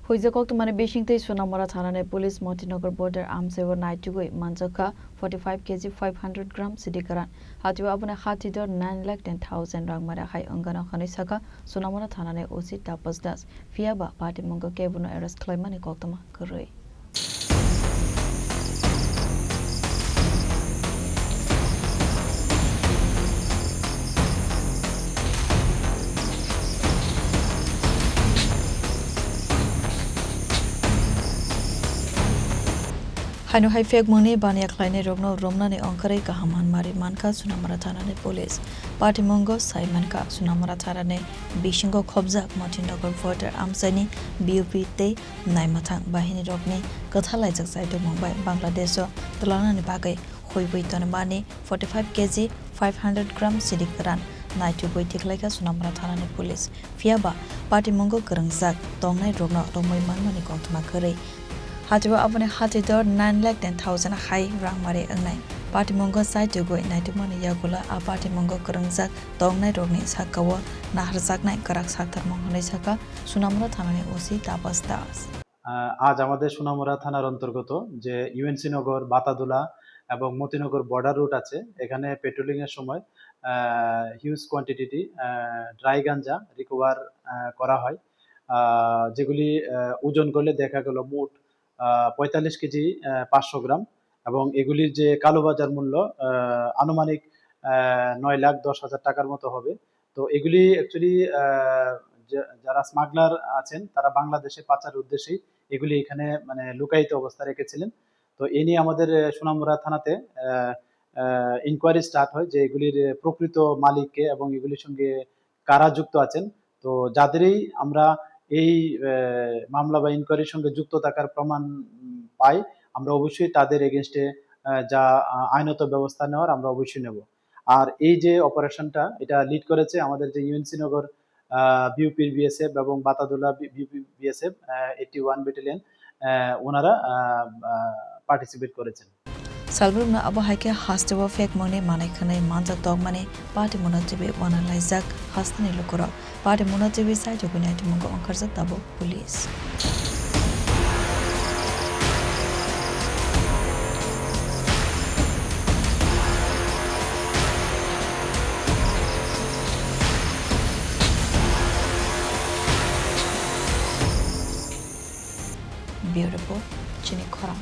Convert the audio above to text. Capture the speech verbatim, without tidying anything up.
Huijak koktwmani bisingtwi Sonamura thanani police Motinagar border amchaio naitugwi manjakha forty five kg five hundred gram sidi kwran. Hatio aboni hati dor nine lakh ten thousand rang mare hai wngano hwnwi sakha Sonamura thanani O C Tapas Das. Phiyaba patimungo kebono arrest khlaimani koktwma kwrwi. Haino hai phekmungni baniya khlainairokno romnani ongkhorwi kaham manmari mankha Sonamura thanani police. Patimungo sai mankha Sonamura thanani bisingo khobjak Motinagar border amchaini B O P tei naimathang bahinirokni kwthalaijak chaitokmung bai Bangladesh-o twlangnani bagwi huibwi tonimani forty five kg five hundred gram sidi kwran naitugwi tikhlaikha Sonamura thanani police. Phiyaba patimungo kwrwngjak tongnairokno romwi manmani koktwma kwrwi. Hatio aboni hati dor nine lakh ten thousand hai rang mare wngnai. Patimungo chaitugwi naitukmani yagulo a patimungo kwrwngjak tongnairokni sakao naharjaknai kwrak saktarmung hwnwi sakha Sonamura thanani O C Tapas Das. আহ, আজ আমাদের সোনামুড়া থানার অন্তর্গত যে ইউএনসি নগর, বাতাদুলা এবং Motinagar border root আছে, এখানে পেট্রোলিং এর সময় আহ, হিউজ কোয়ান্টিটি ড্রাই গাঞ্জা রিকভার করা হয়, আহ, যেগুলি আহ, ওজন করলে দেখা গেল মোট আহ, পঁয়তাল্লিশ কেজি আহ, পাঁচশো গ্রাম, এবং এগুলির যে কালোবাজার মূল্য আহ, আনুমানিক আহ, নয় লাখ দশ হাজার টাকার মতো হবে। তো এগুলি অ্যাকচুয়ালি যারা স্মাগলার আছেন, তারা বাংলাদেশে পাচার উদ্দেশ্যেই এগুলি এখানে মানে লুকায়িত অবস্থা রেখেছিলেন। তো এ নিয়ে আমাদের আহ, সোনামুড়া থানাতে ইনকোয়ারি স্টার্ট হয় যে এগুলির আহ, প্রকৃত মালিক কে এবং এগুলির সঙ্গে কারা যুক্ত আছেন। তো যাদেরই আমরা এই আহ, মামলা বা ইনকোয়ারির সঙ্গে যুক্ত থাকার প্রমাণ উম, পাই, আমরা অবশ্যই তাদের এগেনস্টে যা আহ, আইনত ব্যবস্থা নেওয়ার আমরা অবশ্যই নেব। আর এই যে অপারেশনটা, এটা লিড করেছে আমাদের যে ইউএনসি নগর বিউপির বিএসএফ এবং বাতাদুলা BUP BSF eighty one battalion, ওনারা পার্টিসিপেট করেছেন। Salbrumno abo hai khe hasteo phekmungni manwi khwnwi manjak tongmani party mona twiwi uanalaijak hasteni lukurok. Party mona twiwi chaitugwi naitugmungo ongkharjak tabuk police. Bureau Report, Chini Khorang.